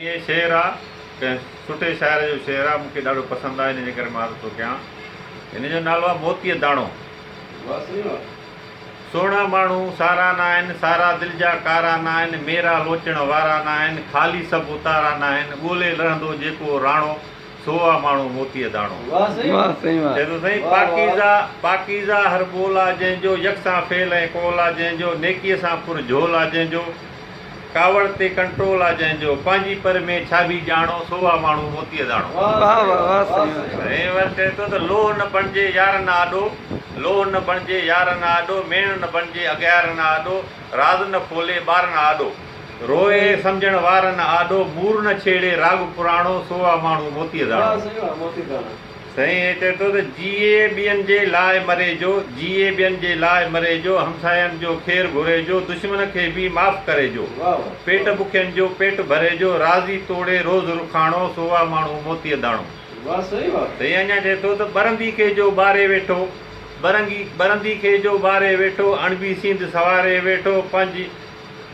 هي شعر آ ڪنهن سٺي شاعر جو شعر آ مون کي ڏاڍو پسند آ ان جي ڪري مان عرض ٿو ڪيان هن جو نالو آ موتيء داڻو. سهڻا ماڻهو سارا ناهن، سارا دل جا ڪارا ناهن، ميرا لوچڻ وارا ناهن، خالي سڀ اتارا ناهن، ڳولي لهندو جيڪو راڻو، سو آ ماڻهو موتيء داڻو. چئي ٿو سائين پاڪيزه پاڪيزه هر ٻول آ جنهن جو، يڪسان فعل ۽ قول آ جنهن جو، نيڪيء سان پر جهول آ جنهن جو، ڪاوڙ تي ڪنٽرول آ جنهن جو، پنهنجي پر ۾ ڇا ڀي ڄاڻو، سو آ ماڻهو موتيء داڻو. سائين وري چئي ٿو ته لوهه نه بڻجي يار نه آڏو، لوهه نه بڻجي يار نه آڏو، ميڻ نه بڻجي اغيار نه آڏو، راز نه کولي ٻار نه آڏو، روئي سمجهڻ وار نه آڏو، مور نه ڇيڙي راڳ پراڻو، سو آ ماڻهو موتيء داڻو. سائين هي چئي ٿو ته جيئي ٻين جي لاء مري جو، جيئي ٻين جي لاء مري جو، همساين جو خير گهري جو، دشمن کي به معاف ڪري جو، پيٽ بکين جو پيٽ ڀري جو، راضي توڙي روز رکاڻو، سو آ ماڻهو موتيء داڻو. سائين اڃا چئي ٿو ته ٻرندي کي جو ٻاري ويٺو، ٻرنگي ٻرندي کي جو ٻاري ويٺو، اڻڀي سينڌ سنواري ويٺو، پنهنجي.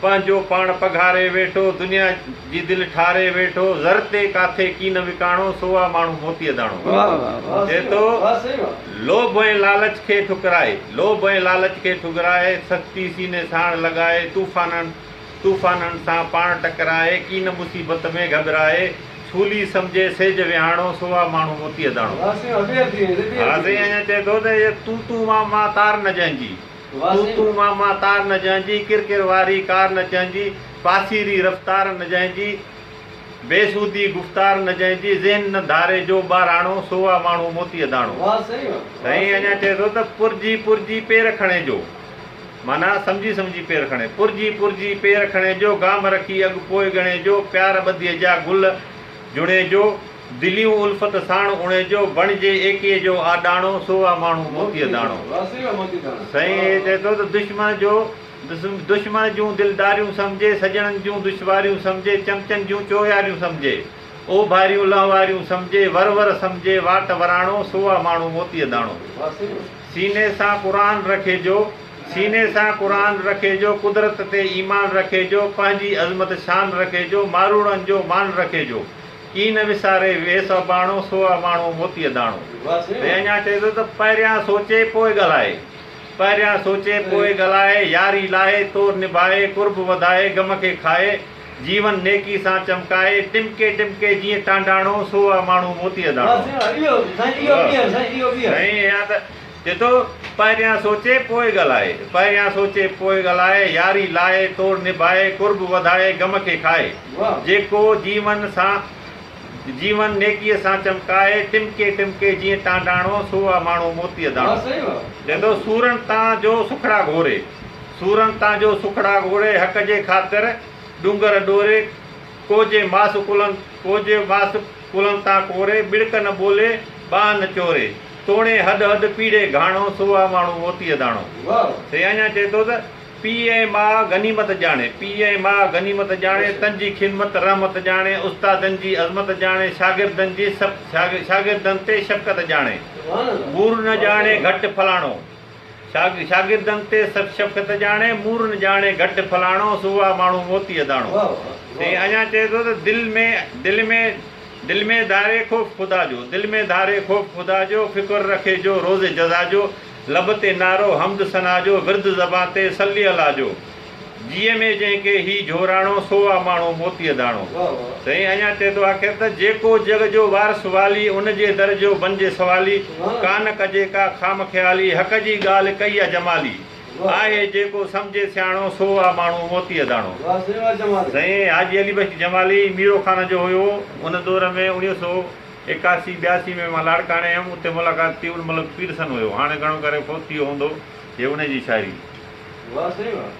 پنهنجو پاڻ پگهاري ويٺو، دنيا جي دل ٺاري ويٺو، زر تي ڪاٿي ڪين وڪاڻو، سو آ ماڻهو موتيء داڻو. چئي ٿو، لوڀ ۽ لالچ کي ٺڪرائي، لوڀ ۽ لالچ کي ٺڪرائي، سختي سيني ساڻ لڳائي، طوفانن طوفانن سان پاڻ ٽڪرائي، ڪين مصيبت ۾ گهٻرائي، سولي سمجهي سيج ويهاڻو، سو آ ماڻهو موتيء داڻو. ها سائين اڃا چئي ٿو ته تون تون مان مان تار نه جنهن جي. تون تون مان مان تار نه جنهن جي، ڪر ڪر واري ڪار نه جنهن جي، پاسيري رفتار نه جنهن جي، بي سودي گفتار نه جنهن جي، ذهن نه ڌاري جو ٻاراڻو، سو آ ماڻهو موتيء داڻو. سائين اڃا چئي ٿو ته پرجهي پرجهي پير کڻي جو، معنيٰ سمجهي سمجهي پير کڻي، پرجهي پرجهي پير کڻي جو، گام رکي اڳ پوء ڳڻي جو، پيار ٻڌيء جا گل جڻي جو، دليون الفت ساڻ اڻيجو، بڻجي ايڪي جو آڏاڻو، سو آ ماڻهو موتيء داڻو. سائين هي چئي ٿو ته دشمن جو دشمن جون دلداريون سمجهي، سڄڻن جون دشواريون سمجهي، چمچن جون چوياريون سمجهي، اوڀاريون لهواريون سمجهي، ور ور سمجهي واٽ وراڻو، سو آ ماڻهو موتيء داڻو. سيني سان قرآن رکيجو، سيني سان قرآن رکيجو، قدرت تي ايمان رکيجو، پنهنجي عظمت شان رکيجو، ماروئڙن جو مان رکيجو. ڪين وساري ويس اباڻو، سو آ ماڻهو موتيء داڻو. ۽ اڃا چئي ٿو ته پهريان سوچي پوء ڳالهائي، پهريان سوچي پوء ڳالهائي، ياري لاهي، تور نڀائي، قرب وڌائي، غم کي کائي، جيون نيڪي سان چمڪائي، ٽمڪي ٽمڪي جيئن ٽانڊاڻو، سو آ ماڻهو موتيء داڻو. سائين اها ته چئي ٿو پهريان سوچي پوء ڳالهائي، پهريان سوچي پوء ڳالهائي، ياري لاهي، تور نڀائي، قرب وڌائي، غم کي کائي. جيڪو جيون سان جيون نيڪيء سان چمڪائي، ٽمڪي ٽمڪي جيئن ٽانڊاڻو، سو آ ماڻهو موتيء داڻو. چئي ٿو سورن تان جو سکڙا گهوري، سورن تان جو سکڙا گهوري، حق جي خاطر ڏونگر ڏوري، ڪو جي ماس ڪلهن ڪو جي ماس ڪلهن تان ڪوري، ٻڙڪ نه ٻولي، ٻانهن نه چوري، توڻي هڏ هڏ پيڙي گهاڻو، سو آ ماڻهو موتيء داڻو. سائين اڃا چئي ٿو ته. پيء ۽ ماء غنيمت ڄاڻي. پيء ۽ ماء غنيمت ڄاڻي، تن جي خدمت رحمت ڄاڻي، استادن جي عظمت ڄاڻي، شاگردن جي شاگردن تي شفقت ڄاڻي، مور نه ڄاڻي گهٽ فلاڻو. شاگردن تي شفقت ڄاڻي، مور نه ڄاڻي گهٽ فلاڻو، سو آ ماڻهو موتيء داڻو. سائين اڃا چئي ٿو ته دل ۾ دل ۾ دل ۾ ڌاري خوف خدا جو، دل ۾ ڌاري خوف خدا جو، فڪر رکي جو روز جزا جو، لب تي نعرو حمد ثنا جو، ورد زبان تي صلي الله جو. جيء ۾ جنهن کي هي جهوراڻو، سو آ ماڻهو موتيء داڻو. سائين اڃا چئي ٿو آخر ته جيڪو جڳ جو وارث والي، ان جي در جو بنجي سوالي، ڪانه ڪجي ڪا خام خيالي، حق جي ڳالهه ڪئي آ جمالي. آهي جيڪو سمجهي سياڻو، سو آ ماڻهو موتيء داڻو. سائين حاجي علي بخش جمالي ميرو خان جو هيو. ان دور ۾ اوڻيهه سو 81، 82 ۾ مان لاڙڪاڻي هيم، اتي ملاقات ٿي، ان مهل پيرسن هيو، هاڻي گهڻو ڪري فوت ٿي ويو هوندو، هي ان جي شاعري. واه سائين واه.